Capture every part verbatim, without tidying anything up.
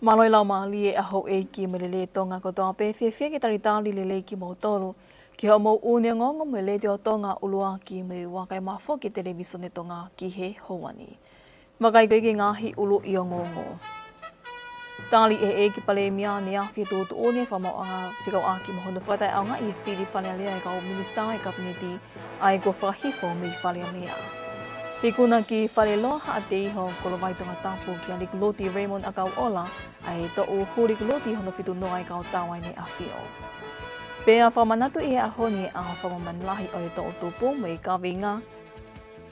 Mālō e laumālie ʻa houʻeiki mo e lelei Tonga kotoa pē, fiefia ke talitali lelei kimoutolu ki hoʻomou ʻū ongoongo mei he Letiō Tonga ʻUluaki mo e Ua kae ʻumaʻā foki e Televisone Tonga ki he houa ni. Vakai ko ia ki he ngaahi ʻuluʻi ongoongo. Tali ʻe he ʻEiki Palēmia ʻaneafi e tuʻutuʻuni e fakamaauʻanga fekauʻaki mo hono fakataʻeʻaongaʻi e fili Fale Alea ʻa e kau minisitā ʻo e Kapineti ʻa ia kuo fakahifo mei Fale Alea. Ikuna ki Faleloa, Haʻateiho, Kolovai, Tongatapu kia Likuluti Raymond ʻAkauʻola ʻa e toʻu hū likuluti hono fitu noa ʻa e kau tau ʻa ʻEne ʻAfio. Pea fakamanatu ʻi he ʻaho ni e ʻaho fakamāmani lahi ʻo e toʻu tupu mo e kaveinga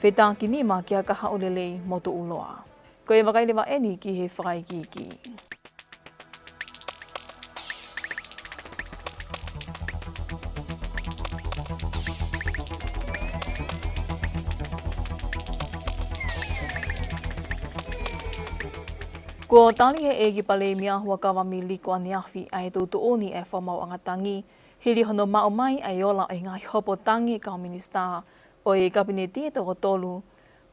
Fetākinima kia Kahaʻu Lelei mo Tuʻuloa. Ko e vakai leva eni ki he fakaikiiki. Kuo tali ʻe he ʻEiki Palēmia Huʻakavameiliku ʻaneafi ʻa e tuʻutuʻuni e fakamaauʻanga tangi, hili hono maʻu mai ʻa e ola ʻo e ngaahi hopo tangi e kau minisitā ʻo e Kapineti ʻe toko tolu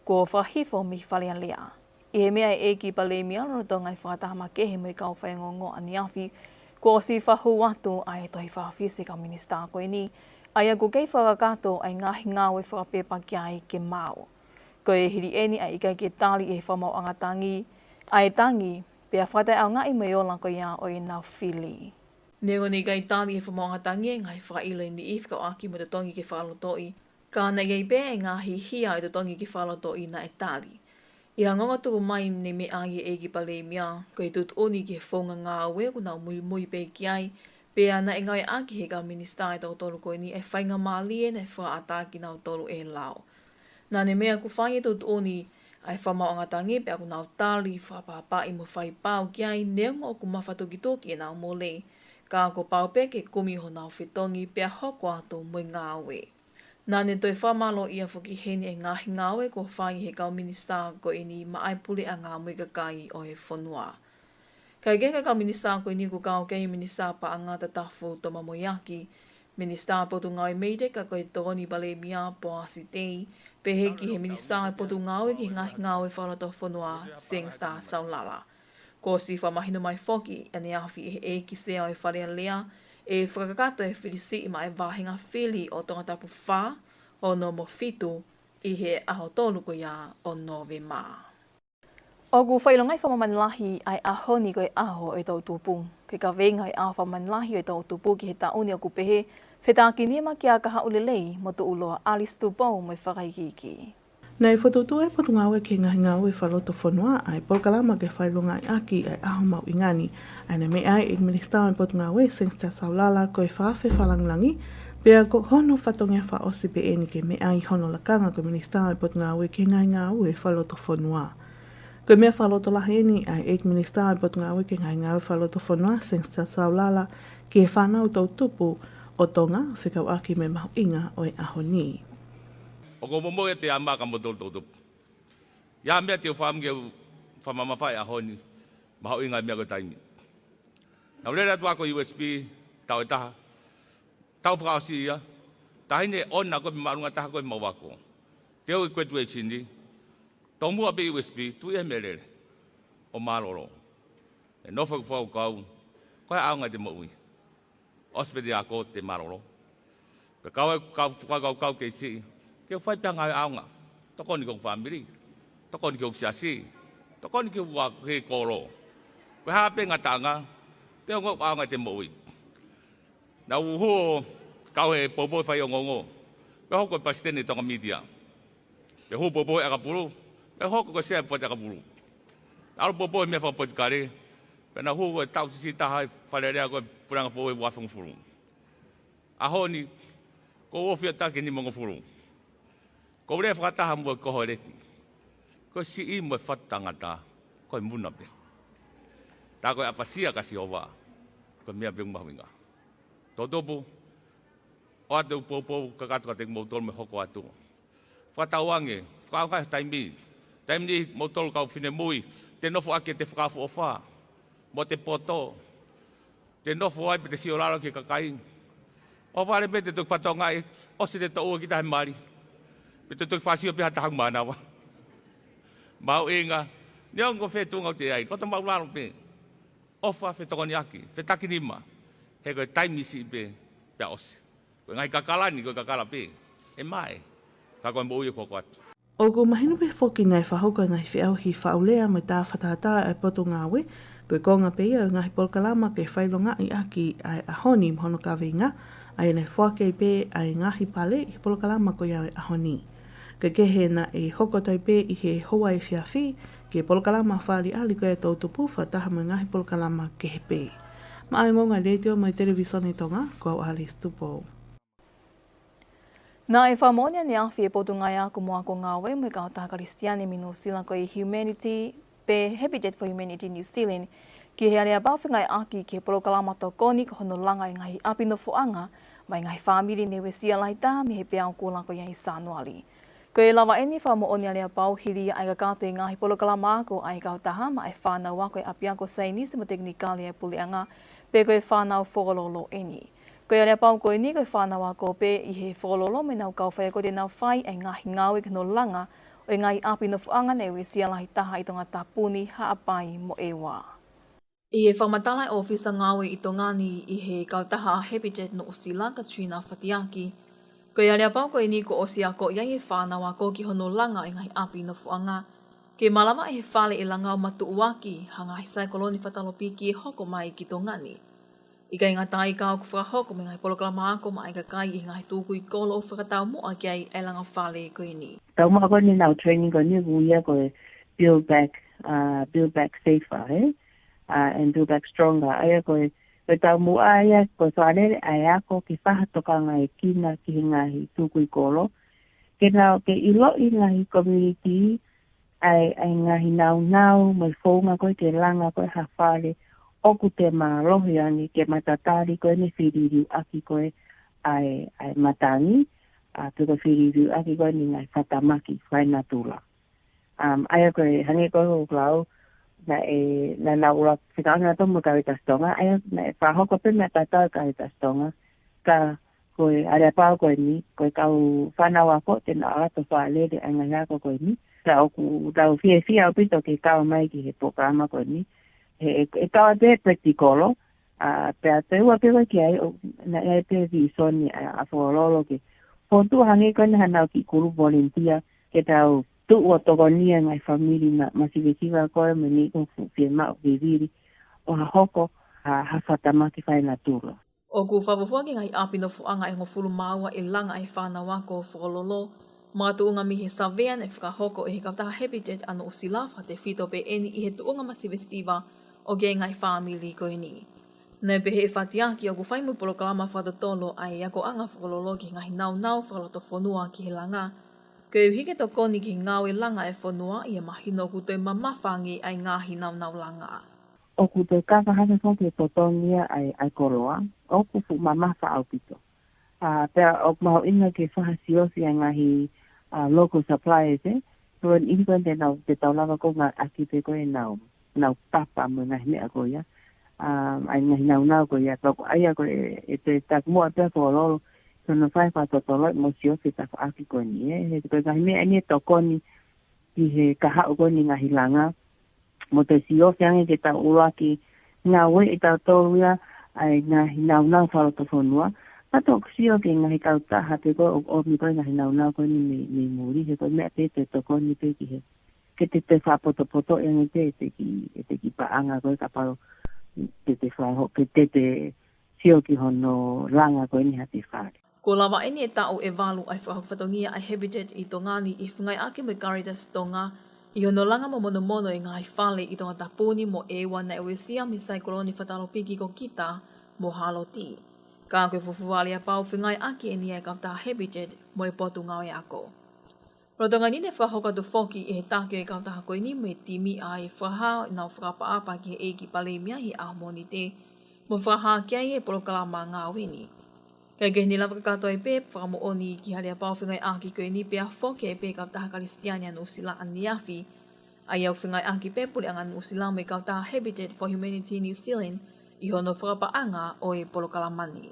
kuo fakahifo mei Fale Alea. ʻI he meʻa ʻa e ʻEiki Palēmia lolotonga e fakataha makehe mo e kau faiongoongo ʻaneafi, kuo ʻosi fakahū atu ʻa e tohi fakafisi ʻa e kau minisitā ko eni, ʻa ia ʻoku kei fakakakato ʻa e ngaahi ngāue fakapepa ki ai ke maau. Ko e hili eni ʻa e ʻikai ke tali ʻe he fakamaauʻanga tangi ʻa e tangi, pea fakataʻeʻaongaʻi mo e ola ko ia ʻo ʻenau fili. Neongo naʻe ʻikai tali ʻe he fakamaauʻanga tangi e ngaahi fakaʻilo ʻe niʻihi fekauʻaki mo e totongi ke fakalotoʻi, ka naʻe ʻi ai pē ʻa e ngaahi hia ʻe totongi ke fakalotoʻi naʻe tali. ʻI ha ongoongo tuku mai, ne meʻa ai e ʻEiki Palēmia ko e tuʻutuʻuni ki he founga ngāue ʻoku nau muimui pē ki ai, pea naʻe ngāueʻaki ʻe he kau minisitā ʻe toko tolu ko eni e faingamālie naʻe fakaʻatā kinautolu ʻe he lao. Naʻa ne meʻa ʻoku fai e tuʻutuʻuni ʻa e fakamaauʻanga tangi pea ʻoku nau tali, fakapapauʻi mo fai pau ki ai neongo ʻoku mafatukituki ʻenau mole, ka kuo pau pē ke kumi honau fetongi pea hoko atu mo e ngāue. Naʻa ne toe fakamālōʻia foki heni e ngaahi ngāue kuo fai ʻe he kau minisitā ko eni maʻa e puleʻanga mo e kakai ʻo e fonua. Kaekehe, ko e kau minisitā ko eni ʻoku kau ki ai e Minisitā Paʻanga Tatafu Toma Moeaki, Minisitā Potungāue Meitei, ka ko e Tokoni Palēmia Poasi Tei, pehē ki he Minisitā Potungāue ki he Ngaahi Ngāue Fakalotofonua Sangster Saulala. Kuo ʻosi fakamahino mai foki ʻaneafi ʻe he ʻEiki Sea ʻo e Fale Alea e fakakakato e fili siʻi maʻa e vāhenga fili ʻo Tongatapu fā, ono mo fitu ʻi he ʻaho tolu ko ia ʻo Nōvema. ʻOku fakaʻilongaʻi fakamāmani lahi ʻa e ʻaho ni ko e ʻaho ʻo e toʻu tupu. Ko e kaveinga ʻo e ʻaho fakamāmani lahi ʻo e toʻu tupu ki he taʻu ni ʻoku pehē: Fetākinima kia Kahaʻu Lelei mo Tuʻuloa. Alice Tupou mo e fakaikiiki. Naʻe fokotuʻutuʻu ʻe he Potungāue ki he Ngaahi Ngāue Fakalotofonua ʻa e polokalama ke fakaʻilongaʻi ʻaki ʻa e ʻaho mahuʻinga ni, ʻa ia naʻe meʻa ai e Minisitā ʻo e Potungāue, Sangster Saulala, ko e fakaafe fakalāngilangi, pea ko hono fatongia fakaʻosi pē eni ke meʻa ai hono lakanga ko e Minisitā ʻo e Potungāue ki he Ngaahi Ngāue Fakalotofonua. Ko e meʻa fakalotolahi eni ʻa e ʻEiki Minisitā ʻo e Potungāue ki he Ngaahi Ngāue Fakalotofonua, Sangster Saulala, ki he fānau toʻu tupu ʻo Tonga, fekauʻaki mo e mahuʻinga ʻo e ʻaho ni. ʻOku ou momoi atu e ʻamanaki kiate kimoutolu toʻu tupu. ʻI ai ha meʻa te u fakaʻamu ke u fakamamafaʻi he ʻaho ni, mahuʻinga e meʻa ko e taimi. Naʻa ku lele atu au ko e U S P, taʻu ʻe taha, taʻu fakaʻosi ia, taʻahine ʻoku ʻi ai ko e māʻolunga taha ko e maʻu ako. Te u ʻi he graduation ni, tomuʻa pē U S P, tuʻu ʻi he meʻalele ʻo mālōlō. ʻE nofo ʻeku fakakaukau, ko e hā e ʻaonga ʻete moʻui? ʻOsi pē te u ako, te u mālōlō. Pea kau ai ʻeku kau fakakaukau kei siʻi, ke u fai pē ha ngāue ʻaonga. Tokoni ki hoku fāmili, tokoni ki hoku siasi, tokoni ki hoku a-, ki he kolo. Ko e hā pē ngataʻanga, te u ongoʻi ʻoku ʻaonga ʻete moʻui. Naʻa ku hū ʻo kau he poupou fai ongoongo. Pea hoko ko e palesiteni Tonga Media. Pea hū poupou ʻakapulu. Pea hoko ko e sea e poate ʻakapulu. Naʻa ku poupou he meʻa fakapolitikale. Pea naʻa ku hū ko e taʻu siʻisiʻi taha ʻi Fale Alea ko e puleʻanga foʻou ʻi he ua afe hongofulu. ʻAho ni, kuo u ofi atu ki he nimangofulu. Ko e lea fakataha mo e koholeti: Ko e siʻi mo e fatu taʻengata, ko e muna pē. Tā ko e ʻapasia kia Sihova, ko e meʻa pē ʻoku mahuʻinga. Toʻu tupu, ʻoatu ʻeku poupou kakato kiate kimoutolu mo e hoko atu. Fakatauange, fakaʻaongaʻi ho taimi. Taimi ni kimoutolu kau finemui, te nofo ʻaki ʻete fakaʻofoʻofa mo ʻete poto. Te nofo ai pē te sio lalo ki he kakai. ʻO vale pē te toki fakatokangaʻi, ʻosi ʻete toʻua kita he mali. Pe te toki fakasio pē ha taha ʻoku mānava. Mahuʻinga, neongo fē tuʻunga ʻoku te ʻi ai, ko hoto maʻulalo pē. ʻOfa, fetokoniʻaki, fetakinima. He ko e taimi siʻi pē, pea ʻosi. Ko e ngaahi kakala ni, ko e kakala pē. ʻE mae. Ka ko e moʻui ʻoku hoko atu. ʻOku mahino pē foki naʻe fakahoko e ngaahi feʻauhi faʻu lea mo e tā fakatātā ʻa e Potungāue, ko e konga pē ia ʻo e ngaahi polokalama ke fakaʻilongaʻi ʻaki ʻa e ʻaho ni mo hono kaveinga, ʻa ia naʻe foaki ai pē ʻa e ngaahi pale ʻi he polokalama ko ia ʻo e ʻaho ni. Kae kehe naʻe hoko atu ai pē ʻi he houa efiafi ki he polokalama fakaʻaliʻali ko ia ʻo e toʻutupu fakataha mo e ngaahi polokalama kehe pē. Maʻa e ongoongo ʻa e Letiō mo e Televīsone Tonga, ko au Alice Tupou. Naʻe fakamoʻoni ʻaneafi ʻe he Potungāue Ako mo e Ako Ngāue mo e Kautaha Kalisitiane mei Nuʻusila ko e Humanity pe Habitat for Humanity New Zealand ki he aleapau fengāueʻaki ki he polokalama tokoni ki hono langa e ngaahi ʻapi nofoʻanga maʻa e ngaahi fāmili ne uesia lahi taha mei he peau kula ko ia ʻi Sānuali. Ko e lava ʻeni e fakamoʻoni aleapau hili ia ʻa e kakato e ngaahi polokalama ako ʻa e kautaha maʻa e fānau ako ʻa e ʻApiako Saienisi mo e Tekinikale ʻa e Puleʻanga, pe ko e fānau Fokololo ʻeni. Ko e aleapau ko ʻeni ko e fānau ako pē ʻi he Fokololo mo ʻenau kau faiako te nau fai ʻa e ngaahi ngāue ki hono langa ʻo e ngaahi ʻapi nofoʻanga ne uesia lahi taha ʻi Tongatapu ni, Haʻapai mo ʻEua. ʻI he fakamatala ʻa e ʻōfisa ngāue ʻi Tonga ni ʻi he kautaha Habitat Nuʻusila, Katrina Fatiaki, ko e aleapau ko ʻeni kuo ʻosi akoʻi ai e fānau ako ki hono langa e ngaahi ʻapi nofoʻanga ke malava ʻe he fale ʻe langa ʻo matuʻuaki ha ngaahi saikolone fakatolopiki ʻe hoko mai ki Tonga ni. ʻIkai ngata ai ka ʻoku fakahoko mo e ngaahi polokalama ako maʻa e kakai ʻi he ngaahi tukui kolo ʻo fakataumuʻa ki ai e langa fale ko ʻeni. Taumuʻa ko ʻeni ʻenau training ko ʻeni ʻoku ui ia ko e Build Back, uh, Build Back Safer, eh? Uh, and Build Back Stronger. ʻA ia ko e, ko e taumuʻa ia ko e fakalele ʻa e ako ke fai ha tokangaekina ki he ngaahi tukui kolo. Ke nau, ke ʻiloʻi ngaahi community, ʻa e, ʻa e ngaahi naunau mo e founga ko ē ke langa ko ē ha fale ʻoku te mālohi ange ke matatali ko ē ʻene feliliuaki ko ē ʻa e, ʻa e matangi, ʻa, pe ko e feliliuaki ko ē ʻene ngaahi fakatamaki fakaenatula. Um, ʻa ia ko e hangē ko ē ʻoku lau, naʻe, naʻa nau ʻuluaki fekauʻaki nautolu mo e Caritas Tonga, ʻa ia naʻe fakahoko pē meʻa tatau ʻe Caritas Tonga, ka ko e aleapau ko ʻeni, ko e kau fānau ako te nau ʻalu atu ʻo fakalele ʻa e ngaahi ako ko ʻeni. Ka ʻoku tau fiefia ʻaupito ke kau mai ki he polokalama ko ʻeni. He ʻe, ʻe kau ai pē practical, ʻa, pea toe ua pē ko ē ki ai, ʻo, naʻe ʻi ai pē vīsone ʻa, ʻa Fokololo ke fokotuʻu hangē ko ʻeni haʻanau kiʻi kulupu volunteer ke tau tuʻu ʻo tokoniʻi e ngaahi fāmili ma, masivesiva ko ē mo ʻeni ʻoku fuʻu fiemaʻu vivili ʻo ha hoko ha, ha fakatamaki fakaenatula. ʻOku fakafuofua ki he ngaahi ʻapi nofoʻanga ʻe hongofulu mā ua ʻe langa ʻe he fānau ako ʻo Fokololo, makatuʻunga mei he savea naʻe fakahoko ʻe he kautaha Habitat ʻa Nuʻusila, fakatefito pē ʻeni ʻi he tuʻunga masivesiva ʻoku ʻi ai e ngaahi fāmili ko ʻeni. Naʻe pehē ʻe Fatiaki ʻoku fai mo e polokalama fakatotolo ʻa e akoʻanga Fokololo ki he ngaahi naunau fakalotofonua ki he langa, koeʻuhi ke tokoni ki he ngāue langa ʻa e fonua, ʻi he mahino ʻoku toe mamafa ange ʻa e ngaahi naunau langa. ʻOku toe kaka hake foki e totongi ia ʻa e, ʻa e koloa, ʻoku fuʻu mamafa ʻaupito. ʻA, pea ʻoku mahuʻinga ke fakasiofi ʻa e ngaahi, ʻa, local suppliers, eh? Ko e niʻihi ko ē te nau, te tau lava ko ē ngāueʻaki pē ko ē ʻenau, ʻenau papa mo e ngaahi meʻa ko ia. ʻA, ʻa e ngaahi naunau ko ia, pea ko ia ko ē, ʻe te takimuʻa pē ʻa Fokololo, ke nau fai fakatotoloʻi mo siofi e tafaʻaki ko ʻeni, eh? He ko e ngaahi meʻa ʻeni ʻe tokoni ki he kahaʻu ko ʻeni ngaahi langa, mo toe siofi ange ke tau ʻuluaki ngāueʻi ʻe tautolu ia ʻa e ngaahi naunau fakalotofonua. Pea toki sio ki he ngaahi kautaha pē ko ē ʻoku ʻomi ko ē ngaahi naunau ko ʻeni mei, mei muli, he ko e meʻa pē te tokoni pē ki he, ke te, te fakapotopotoʻi ange pē ʻete kiʻi, ʻete kiʻi paʻanga ko ē kapau te te fakaho-, ke te, te sio ki hono langa ko ʻeni ha kiʻi fale. Kuo lava ʻeni e taʻu ʻe valu ʻa e fakahoko fatongia ʻa e Habitat ʻi Tonga ni ʻi he fengāueʻaki mo e Caritas Tonga ʻi hono langa mo monomono e ngaahi fale ʻi Tongatapu ni mo ʻEua naʻe uesia mei he saikolone fakatolopiki ko Gita mo Haloti. Ka ko e fuofua aleapau fengāueʻaki ʻeni ʻa e kautaha Habitat mo e Potungāue Ako. Lolotonga ni naʻe fakahoko atu foki ʻe he taki ʻo e kautaha ko ʻeni mo e timi ʻa e fakahā ʻenau fakaʻapaʻapa ki he ʻEiki Palēmia ʻi he ʻaho Mōnite, mo fakahā ki ai e polokalama ngāue ni. Kae kehe naʻe lava kakato ai pē fakamoʻoni ki he aleapau fengāueʻaki ko ʻeni pea foki ai pē e kautaha Kalisitiane ʻa Nuʻusila ʻaneafi, ʻa ia ʻoku fengāueʻaki pē Puleʻanga Nuʻusila mo e kautaha Habitat for Humanity New Zealand ʻi hono fakapaʻanga ʻo e polokalama ni.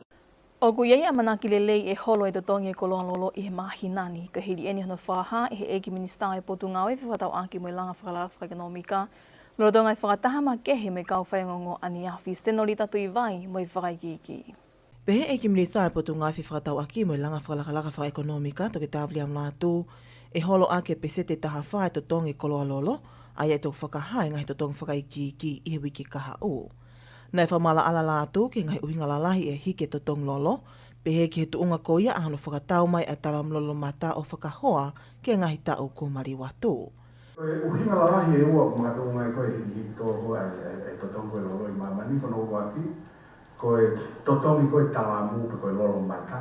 ʻOku ʻi ai e ʻamanaki lelei ʻe holo e totongi e koloa lolo ʻi he māhina ni, ko e hili ʻeni hono fakahā ʻe he ʻEiki Minisitā ʻo e Potungāue fefakatauʻaki mo e Langa Fakalalafi Fakaʻekonōmika, Lolotonga e fakataha makehe mo e kau faiongoongo ʻaneafi, Senolita Tuʻivai mo e fakaikiiki. Pehē ʻe he ʻEiki Minisitā ʻo e Potungāue Fefakatauʻaki mo e Langa Fakalakalaka Fakaʻekonōmika, Toketā Viliami Lātū, ʻe holo ʻaki e peseti ʻe taha fā e totongi koloa lolo, ʻa ia ʻe toki fakahā e ngaahi totongi fakaikiiki ʻi he uike kahaʻu. Naʻe fakamaʻalaʻala ʻa Lātū ki he ngaahi ʻuhinga lalahi ʻe hiki e totongi lolo, pehē ki he tuʻunga ko ia ʻa hono fakatau mai ʻa e talamu lolo mata ʻo fakahoa ki he ngaahi taʻu kuo maliu atu. Ko e ʻuhinga lalahi ʻe ua ʻoku makatuʻunga ai ko e hikihiki tō ko ē ʻa e, ʻa e, ʻa e totongi ko ē lolo ʻi māmani, ko hono ʻuluaki, ko e totongi ko ē talamu pe ko e lolo mata,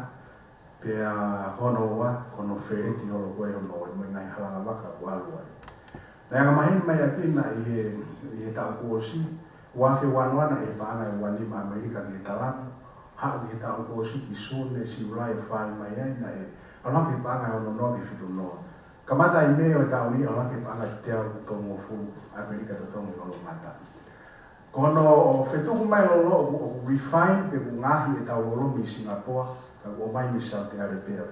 pea hono ua, ko hono feleti holo ko ē hono, mo e ngaahi halanga vaka kuo ʻalu ai. Naʻe anga maheni mai ʻaki naʻe ʻi he, ʻi he taʻu kuo ʻosi, ua afe ua noa naʻe ʻi he paʻanga ʻe ua nima ʻa ʻAmelika ki he talamu, haʻu ki he taʻu kuo ʻosi ki Sune, Siulai ʻo fai mai ai, naʻe ʻalu hake he paʻanga ʻe ono noa ki he fitu noa. Kamata ʻi Mē ʻo e taʻu ni, ʻalu hake he paʻanga ʻe teau tolungofulu ʻa ʻAmelika totongi lolo mata. Ko hono fetuku mai lolo ʻoku, ʻoku refine pe ʻoku ngaohi ʻetau lolo mei Singapore, ka ʻoku ʻomai mei Saudi Arabia.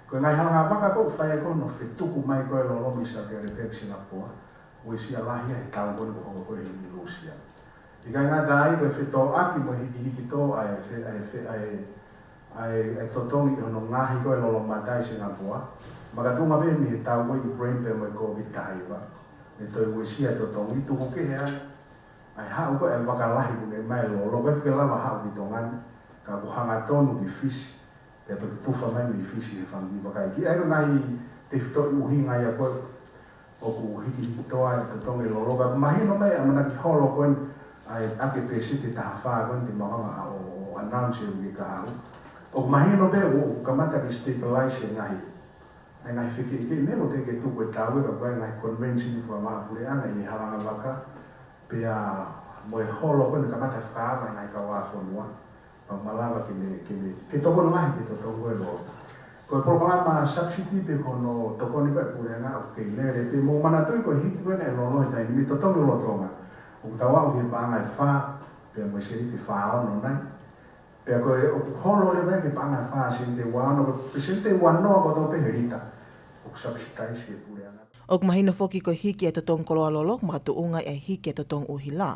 Ko e ngaahi halanga vaka ko ē ʻoku fai ai ko hono fetuku mai ko ē lolo mei Saudi Arabia ki Singapore, uesia lahi ia he tau ko eni kuo hoko ko ē ʻi Lūsia. ʻIkai ngata ai, ko e fetōʻaki mo e hikihiki tō ʻa e fe-, ʻa e fe-, ʻa e, ʻa e, ʻa e totongi ʻi hono ngaohi ko ē lolo mata ʻi Singapore, makatuʻunga pē mei he tau ko ē ʻi Ukraine pea mo e Covid taha hiva, ʻe toe uesia e totongi, tuku kehe ai ʻa e haʻu ko ē ʻa e vaka lahi kuo ne ʻomai e lolo, ʻikai ke lava haʻu ki Tonga ni, ka kuo hangatonu ki Fisi, pea toki tufa mai mei Fisi he fanga kiʻi vaka iiki. ʻA ia ko e ngaahi tefitoʻi ʻuhinga ia ko ē ʻoku hikihiki tō ai e totongi lolo, ka ʻoku mahino mai ʻa e ʻamanaki holo ko eni ʻa e ʻaki e peseti ʻe taha fā ko eni te mau hanga ʻo, ʻo announce he uike kahaʻu. ʻOku mahino pē ʻoku, ʻoku kamata ke stabilize e ngaahi, ʻa e ngaahi fekeʻikeʻi, meʻa ʻoku teʻeki ke tuku e tau ē ka ko e ngaahi convention fakamapuleʻanga ʻi he halanga vaka, pea mo e holo ko eni kamata fakaava e ngaahi kauʻāfonua, pea malava ke ne, ke ne, ke tokoni lahi ki he totongi ko ē lolo. Ko e polokalama subsidy pe ko hono tokoni ko ē ʻa e puleʻanga ʻoku kei lele, pea mou manatuʻi ko e hiki ko ē ʻa e lolo he taimi ni, totongi lolotonga, ʻoku tau aʻu ki he paʻanga ʻe fā, pea mo e sēniti ʻe fā ono nai. Pea ko e ʻoku holo leva ia ki he paʻanga ʻe fā, sēniti ʻe ua ono, ko e sēniti ʻe ua noa kotoa pē he lita ʻoku subsidize ʻe he puleʻanga. ʻOku mahino foki ko e hiki ʻa e totongi koloa lolo, makatuʻunga ʻi he hiki ʻa e totongi ʻuhila.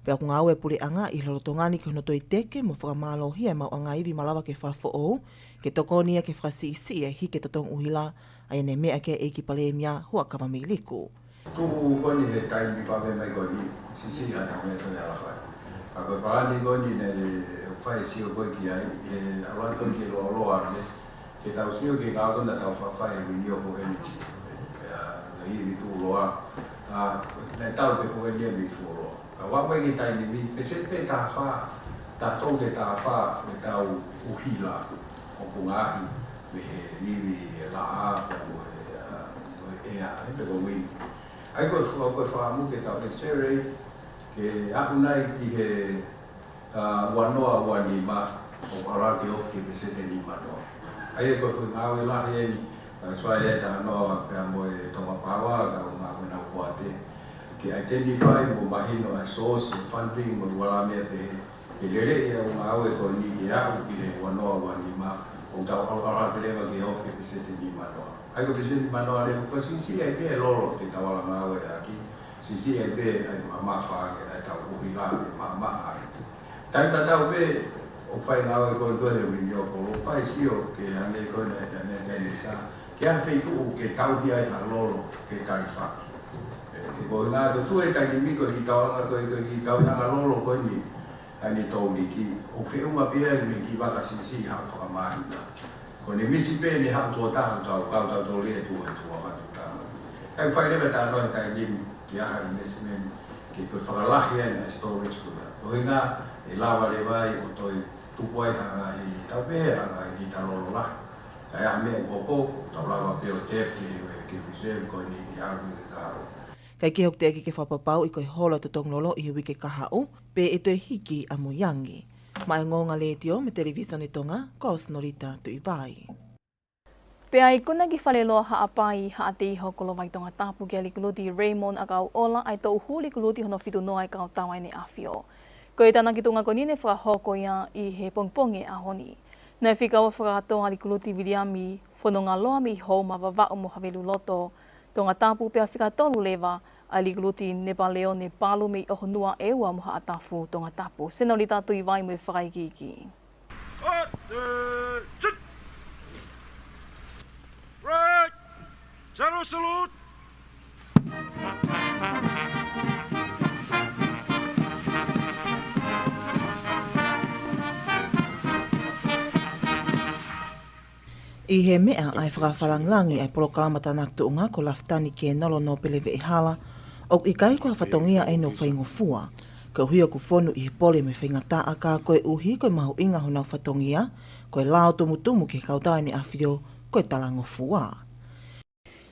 Pea ʻoku ngāue e puleʻanga ʻi he lolotonga ni ki hono toe teke mo fakamālohia e maʻuʻanga ivi malava ke fakafoʻou, ke tokoni ia ke fakasiʻisiʻi e hiki e totongi ʻuhila, ʻa ia ne meʻa ki ai e ʻEiki Palēmia Huʻakavameiliku. Tuʻu ko eni he taimi fave mai ko eni, siʻisiʻi ha taha mei he toe ala fai. Ka ko e palani ko eni naʻe fai sio ko ē ki ai, he ʻalu atu ki he loloa ane, ke tau sio ki he ngāue ko ē naʻa tau faʻa fai he renewable energy. Pea, naʻe ivi tuʻuloa, ʻa, naʻe talu pē foki eni mei tuʻuloa. Ka ʻoku ʻi ai e taimi ni, peseti pē taha fā, taha tolu ki he taha fā, ʻo ʻetau ʻuhila ʻoku ngaohi mei he ivi, e laʻā, pea mo e, ʻa, mo e ʻea, ʻa ia pē ko e wind. ʻA ia ko e faka-, ko e fakaʻamu ke tau accelerate, ke aʻu nai ki he, ʻa, ua noa ua nima, ʻo ʻalu ke ofi ki he peseti ʻe nima noa. ʻA ia ko e foʻi ngāue lahi eni, ʻa, so ʻa e taha noa pea mo e Tonga Power, ka ʻoku maʻu ʻenau poate. Ke identify mo mahino ʻa e source, funding, mo e ua lahi meʻa pehē, ke lele ia ʻo ngāue ko eni ke aʻu ki he ua noa ua nima, ʻo tau ʻalu, ʻalu atu leva ke ofi ki he peseti ʻe nima noa. ʻA ia ko e peseti ʻe nima noa leva, ko e siʻisiʻi ai pē e lolo te tau ala ngāueʻaki, siʻisiʻi ai pē ʻa e maʻamaʻa fakaange ʻa ʻetau ʻuhila ʻe maʻamaʻa ai. Taimi tatau pē ʻoku fai ngāue ko ē he renewable, ʻoku fai sio ke hangē ko ē naʻe, naʻe, naʻe meʻa ki ai ʻa e Minisitā, ke ʻi ai ha feituʻu ke tauhi ai ha lolo ke tali faki. ʻE, ʻe ko e ngaahi ko e tuʻu he taimi ni ko e kiʻi tauʻanga ko ē, ko e kiʻi tauʻanga lolo ko eni, ʻa eni tau liki, ʻoku feʻunga pē ia mei he kiʻi vaka siʻisiʻi haʻu fakamāhina. Ko ʻene misi pē ʻene haʻu tuʻo taha ʻo tau kau tau toli e tuʻu he tuʻu ʻa Matutama. Kae fai leva e talanoa he taimi ni ki ha investment, ke toe fakalahi ai ʻa e storage ko ia. Ko e ʻuhinga ʻe lava leva ai ʻo toe tuku ai ha ngaahi, tau pehē ha ngaahi lita lolo lahi. Ka ʻi ai ha meʻa ʻoku hoko, tau lava pē ʻo tap ki he, ki he reserve ko eni ʻi he uike kahaʻu. Kae kehe ʻoku teʻeki ke fakapapauʻi ko e holo e totongi lolo ʻi he uike kahaʻu, pe ʻe toe hiki ʻamui ange. Maʻá e Ongoongo Letiō mo e Televīsone Tonga, ko Senolita Tuʻivai. Pea ikuna ki Faleloa Haʻapai, Haʻateiho, Kolovai, Tongatapu, kia Likuluti Raymond ʻAkauʻola ʻa e toʻu hū likuluti hono fitu noa ʻa e Kautaha ʻEne ʻAfio. Ko e tānaki tuʻunga ko eni ne fakahoko ia ʻi he pongipongi ʻo e ʻaho ni. Naʻe fika ua fakakātoa ʻa Likuluti Viliami Fonongaloa mei Houma, Vavaʻu mo Haveluloto, Tongatapu, pea fika tolu leva ʻa e likuluti Nepaleone Palu mei ʻOhonua ʻEua mo Haʻatafu Tongatapu. Senolita Tuʻivai mo e fakaikiiki. Attention! Right! General salute! ʻI he meʻa ʻa e fakafalangilangi ʻa e polokalama tānaki tuʻunga ko Lafitani Kēnolo Nōpele Veʻehala, ʻoku ʻikai ko ha fatongia ʻeni ʻoku faingofua, koeʻuhi ʻoku fonu ʻi he pole mo e faingataʻa ka koeʻuhi ko e mahuʻinga honau fatongia, ko e lao tumutumu ki he kautau ʻAneʻafio, ko e talangofua.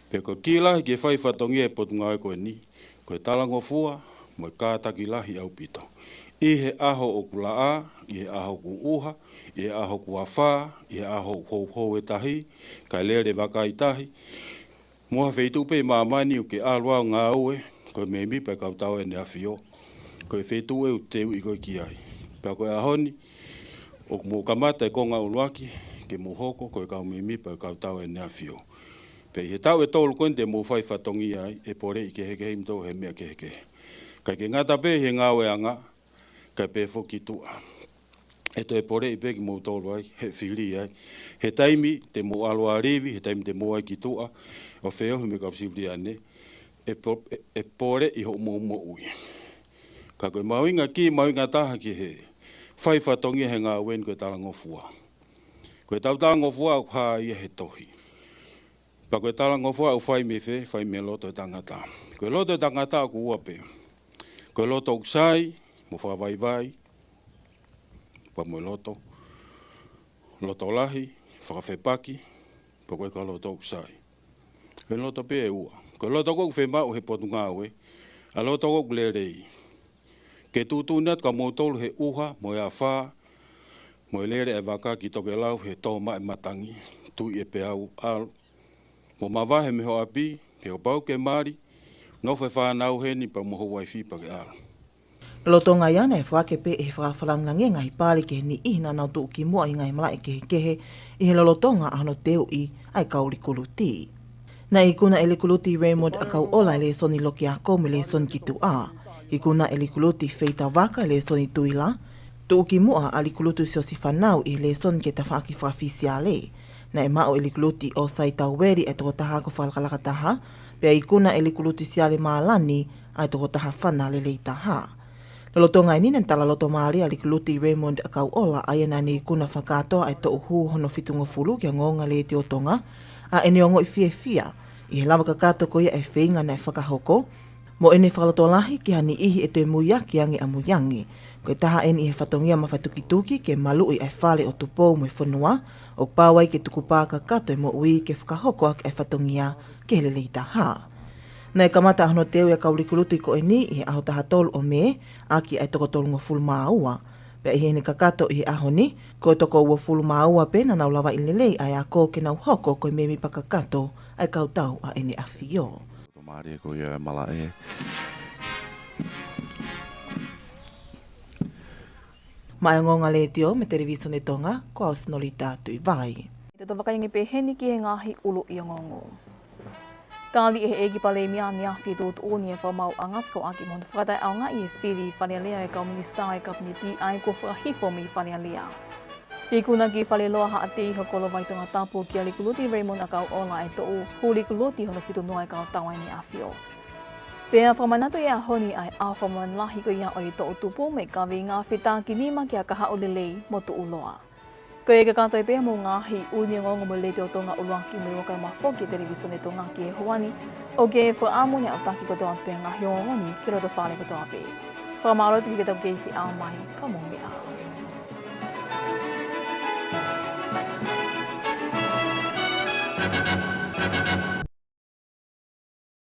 Pea ko e kī lahi ki he fai fatongia ʻi he potungāue ko eni, ko e talangofua mo e kātaki lahi ʻaupito. ʻI he ʻaho ʻoku laʻā, ʻi he ʻaho ʻoku ʻuha, ʻi he ʻaho ʻoku afā, ʻi he ʻaho ʻoku houhou e tahi, kae lele e vaka ʻi tahi, mo ha feituʻu pē ʻi māmani ʻoku ke ʻalu ai ʻo ngāue ko e mēmipa ʻo e kautau ʻAneʻafio, ko e feituʻu ʻoku te uʻi koe ki ai. Pea ko e ʻaho ni, ʻoku mou kamata e konga ʻuluaki ke mou hoko ko e kau mēmipa ʻo e kautau ʻAneʻafio. Pea ʻi he taʻu ʻe tolu ko eni te mou fai fatongia ai, ʻe poleʻi kehekehe kimoutolu he meʻa kehekehe. ʻIkai ke ngata pē he ngāueʻanga, kae pehē foki ki tuʻa. ʻE toe poleʻi pē kimoutolu ai, he fili ai. He taimi te mou ʻalu ʻo livi, he taimi te mou ʻai ki tuʻa, ʻo feohi mo e kau siviliane, ʻe po-, ʻe, ʻe poleʻi hoʻomou moʻui. Ka ko e mahuʻinga kī, mahuʻinga taha ki he fai fatongia he ngāue ni ko e talangofua. Ko e tau talangofua ʻoku hā ia he tohi. Pea ko e talangofua ʻoku fai mei fē, fai mei loto ʻo e tangata. Ko e loto ʻo e tangata ʻoku ua pē. Ko e loto ʻoku sai, mo fakavaivai, pea mo e loto, loto lahi, fakafepaki, pea ko e kau loto ʻoku sai. Ko e loto pē ʻe ua. Ko e loto ʻoku fiemaʻu he potungāue, ʻa e loto ʻoku lelei. Ke tuʻutuʻuni atu kia moutolu he ʻuha, mo e afā, mo e lele e vaka ki tokelau he tō mai e matangi, tuʻi e peau ʻalu. Mo mavahe mei ho ʻapi, pea kapau ke mali, nofo e fānau heni pea mo ho uaifi pea ke ʻalu. Lolotonga ia naʻe foaki pē ʻe he fakafalangilangi e ngaahi pale ki he niʻihi naʻa nau tuʻukimuʻa ʻi he ngaahi malaʻe kehekehe ʻi he lolotonga ʻa hono teuʻi ʻa e kau likuluti. Naʻe ikuna ʻe Likuluti Raymond ʻAkauʻola e lēsoni lokiako mo e lēsoni ki tuʻa. Ikuna ʻe Likuluti Feitavaka e lēsoni tuila. Tuʻukimuʻa ʻa Likuluti Siosifa Nau ʻi he lēsoni ki he tafaʻaki fakafisiale. Naʻe maʻu ʻe Likuluti ʻOsai Taueli e tokotaha ako fakalakalaka taha, pea ikuna ʻe Likuluti Siale Mālani ʻa e tokotaha fana lelei taha. Lolotonga eni naʻe talaloto mālie ʻa Likuluti Raymond ʻAkauʻola, ʻa ia naʻa ne ikuna fakakātoa e toʻu hū hono fitungofulu ki he Ongoongo Letiō Tonga, ʻa ʻene ongoʻi fiefia ʻi he lava kakato ko ia e feinga naʻe fakahoko, mo ʻene fakalotolahi ki ha niʻihi ʻe toe muiaki ange ʻamuiange. Ko e taha eni ʻi he fatongia mafatukituki ke maluʻi ʻa e fale ʻo Tupou mo e fonua, ʻoku pau ai ke tukupā kakato e moʻui ke fakahoko ʻaki ʻa e fatongia ki he lelei taha. Naʻe kamata hono teuʻi ʻa e kau likuluti ko eni ʻi he ʻaho taha tolu ʻo Mē, ʻaki ʻa e toko tolungofulu mā ua. Pea ʻi heʻene kakato ʻi he ʻaho ni, ko e toko uofulu mā ua pē naʻa nau lavaʻi lelei ʻa e ako ke nau hoko ko e mēmipa kakato ʻa e kautau ʻAneʻafio. Tō mālie ko ia e malaʻe. Maʻá e Ongoongo Letiō mo e Televīsone Tonga, ko au Senolita Tuʻivai. Te u toe vakai ange pē heni ki he ngaahi ʻuluʻi ongoongo. Tali ʻe he ʻEiki Palēmia ʻaneafi e tuʻutuʻuni e fakamaauʻanga fekauʻaki mo hono fakataʻeʻaongaʻi e fili Fale Alea ʻo e kau minisitā ʻo e Kapineti ʻa ia kuo fakahifo mei Fale Alea. Ikuna ki Faleloa Haʻatei, Hokolovaʻi, Tongatapu kia Likuluti Raymond ʻAkauʻola e toʻu hū likuluti hono fitu noa e kautau ʻAneʻafio. Pea fakamanatu ʻi he ʻaho ni ʻa e ʻaho fakamanatu lahi ko ia ʻo e toʻu tupu mo e kaveinga Fetākinima kia Kahaʻu Lelei mo Tuʻuloa. Ko ia ke kakato ai pē hoʻomou ngaahi ʻuluʻi ongoongo mei he Letiō Tonga ʻUluaki mo e Uakava Mafoki ʻa e Televīsone Tonga ki he houa ni, ʻoku ou fakaʻamu ke aʻutaki kotoa pē ngaahi ongoongo ni ki loto fale kotoa pē. Fakamālō atu ki he tau kei feʻao mai, ka mou meʻa ā.